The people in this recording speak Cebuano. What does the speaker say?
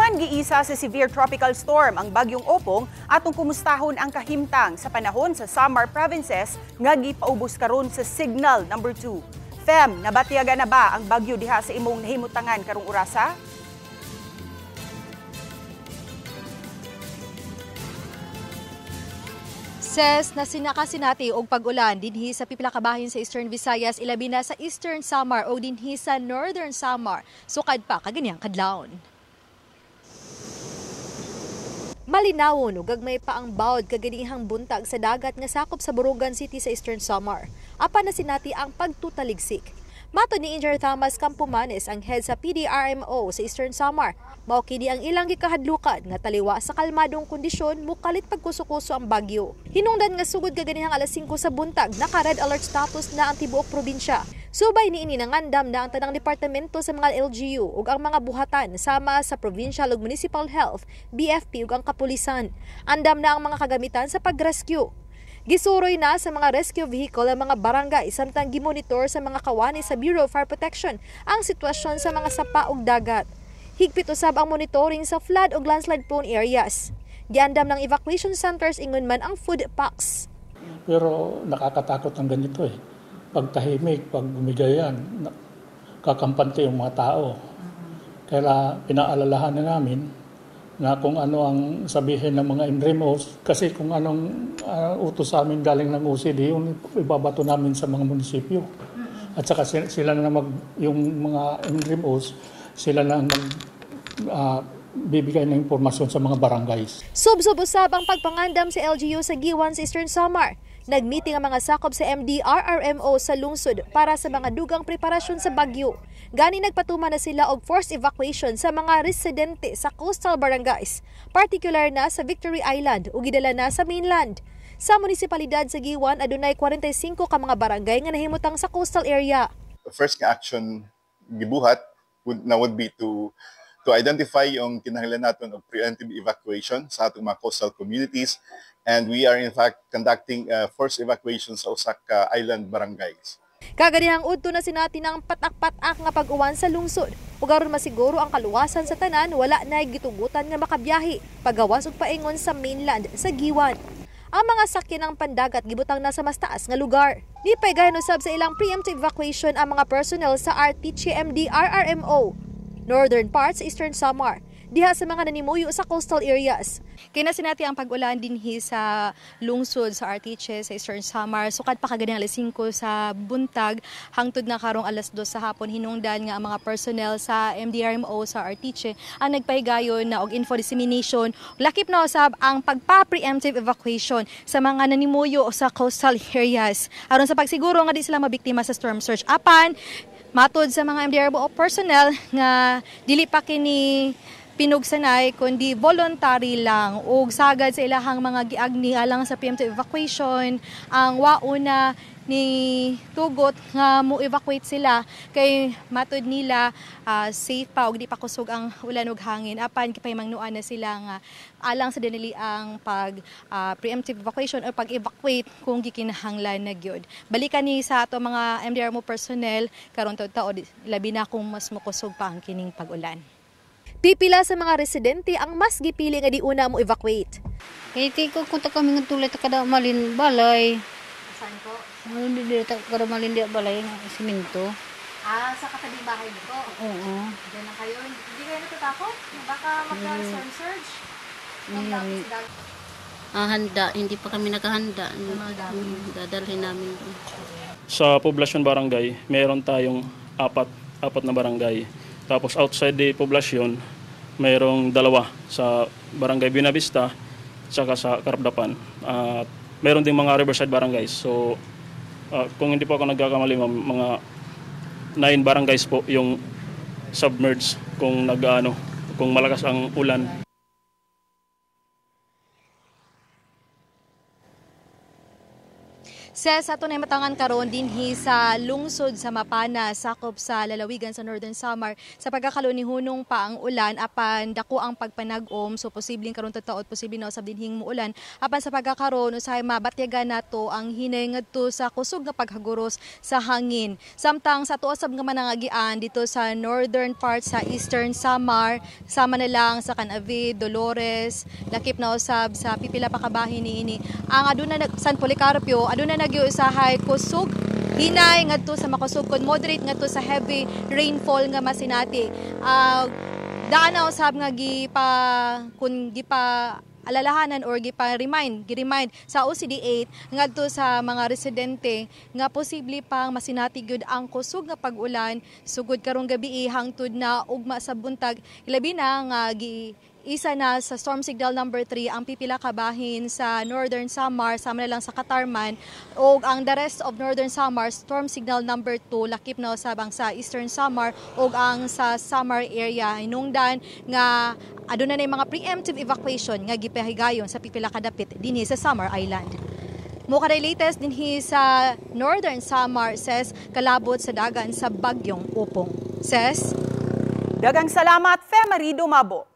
Human giisa sa severe tropical storm ang bagyong Opong, atong kumustahon ang kahimtang sa panahon sa Samar provinces nga gipaubos karon sa signal number 2. Fem, nabatiyaga na ba ang bagyo diha sa imong nahimutangan karong orasa? Ses na sinakasinati og pag-ulan dinhi sa pipila ka bahin sa Eastern Visayas, ilabi na sa Eastern Samar o dinhi sa Northern Samar, sukad pa kaganiyang kadlawon. Malinawon ug gagmay pa ang bawd kaganihang buntag sa dagat nga sakop sa Borongan City sa Eastern Samar. Apan na sinati ang pagtutaligsik. Matod ni Engineer Thomas Campomanes, ang head sa PDRMO sa Eastern Samar, mao kini ang ilang gikahadlukan nga taliwa sa kalmadong kondisyon mukalit pagkuso-kuso ang bagyo. Hinungdan nga sugod kaganihang alas 5 sa buntag, naka-red alert status na ang tibuok probinsya. Subay niini nangandam na ang tanang departamento sa mga LGU ug ang mga buhatan sama sa Provincial ug Municipal Health, BFP ug ang kapulisan. Andam na ang mga kagamitan sa pag-rescue. Gisuroy na sa mga rescue vehicle ang mga barangay samtang gimonitor sa mga kawani sa Bureau of Fire Protection ang sitwasyon sa mga sapa ug dagat. Higpit usab ang monitoring sa flood ug landslide prone areas. Giandam ng evacuation centers ingon man ang food packs. Pero nakakatakot ang ganito eh. Pag tahimik, pag bumigay yan, kakampante yung mga tao. Kaya pinaalalahan na namin na kung ano ang sabihin ng mga MDRMOs, kasi kung anong utos sa amin galing ng OCD, yung ibabato namin sa mga munisipyo. At saka sila na yung mga MDRMOs, sila na bibigay ng impormasyon sa mga barangays. Sub-sub-usab ang pagpangandam sa LGU sa Guiuan sa Eastern Samar. Nagmeeting ang mga sakop sa MDRRMO sa lungsod para sa mga dugang preparasyon sa bagyo. Gani nagpatuma na sila og forced evacuation sa mga residente sa coastal barangays, particular na sa Victory Island ug gidala na sa mainland. Sa munisipalidad sa Guiuan adunay 45 ka mga barangay nga nahimutang sa coastal area. The first nga action gibuhat would be to identify yung kinahanglan naton og preemptive evacuation sa atong mga coastal communities, and we are in fact conducting forced evacuation sa usa ka island barangays. Kaganihang udto na sinati ng patak-patak nga pag-uwan sa lungsod. Ug aron masiguro ang kaluwasan sa tanan, wala na gitugutan nga makabiyahe pagawas ug paingon sa mainland sa Guiuan. Ang mga sakyan ng pandagat gibutang na sa mas taas nga lugar. Nipaygayon usab sa ilang preemptive evacuation ang mga personnel sa RTCMDRRMO, Northern parts, Eastern Samar, diha sa mga nanimuyo sa coastal areas. Kaya sinati ang pag-ulan dinhi sa lungsod sa Arteche sa Eastern Samar, sukad pa kaganihang alas 5 sa buntag hangtod na karong alas 2 sa hapon. Hinungdan nga ang mga personnel sa MDRMO sa Arteche ang nagpahigayon na og info dissemination, lakip na usab ang pagpa-preemptive evacuation sa mga nanimuyo sa coastal areas aron sa pagsiguro nga di sila mabiktima sa storm surge. Apan matod sa mga MDRMO personnel nga dili pa kini pinugsanay kundi voluntary lang ug sagad sa ilahang mga giagni alang sa preemptive evacuation ang wauna ni tugot nga mo evacuate sila kay matud nila safe pa ug di pa kusog ang ulan ug hangin. Apan gipahimangnoan na sila nga alang sa dinili ang pag preemptive evacuation o pag-evacuate kung gikinahanglan na gyud. Balikan ni sa ato mga MDRMO personnel karon taud-taod, labi na kung mas mokusog pa ang kining pag-ulan. Pipila sa mga residente ang mas gipili nga di una mo evacuate. Kay ti ko kunta kami nga tulay ta kada malin balay. Saan po? Ano di ta kada malin di balay nga simento. Ah, sa katabing bahay nito. Oo. Diyan lang kayo. Hindi kayo natatakot? Baka magka-storm surge? Handa, hindi pa kami nakahanda. Dadalhin namin doon. Sa poblasyon barangay, meron tayong apat na barangay. Tapos outside the poblasyon, mayroong 2 sa Barangay Buenavista saka sa Carapdapan. At meron ding mga riverside barangays. So kung hindi po ako nagkakamali, mga 9 barangays po yung submerged kung kung malakas ang ulan. Ses, ato na matangan karon dinhi sa lungsod sa Mapana, sakop sa lalawigan sa Northern Samar. Sa pagkakaroon ni hunong pa ang ulan apan dako ang pagpanag-om, so posibleng karon tataot, posible na usab dinhing muulan. Apan sa pagkakaroon, usahay mabatyagan nato ang hinay ngadto sa kusog nga paghaguros sa hangin. Samtang sa tuo sab nga manangagian dito sa northern part sa Eastern Samar, sama na lang sa Can-avid, Dolores, lakip na usab sa pipila pa ka bahin niini. Ang aduna San Policarpio, aduna nagyusahay kusog hinay ngadto sa makusog kon moderate ngadto sa heavy rainfall nga masinati. Daan na usab nga gipa kun gipa alalahanan or gipa-remind, gi-remind sa OCD 8 ngadto sa mga residente nga posible pang masinati gyud ang kusog nga pag-ulan sugod karong gabi hangtod na ugma sa buntag, ilabi na nga gi isa na sa storm signal number 3 ang pipila ka bahin sa Northern Samar, sama na lang sa Catarman, ug ang the rest of Northern Samar storm signal number 2, lakip na usab ang sa Eastern Samar ug ang sa Samar area. Hinungdan nga aduna na mga preemptive evacuation nga gipahigayon sa pipila ka dapit dinhi sa Samar Island. Mo kaday latest dinhi sa Northern Samar, ses, kalabot sa dagan sa bagyong Opong. Ses. Daghang salamat, Fe Marido Mabo.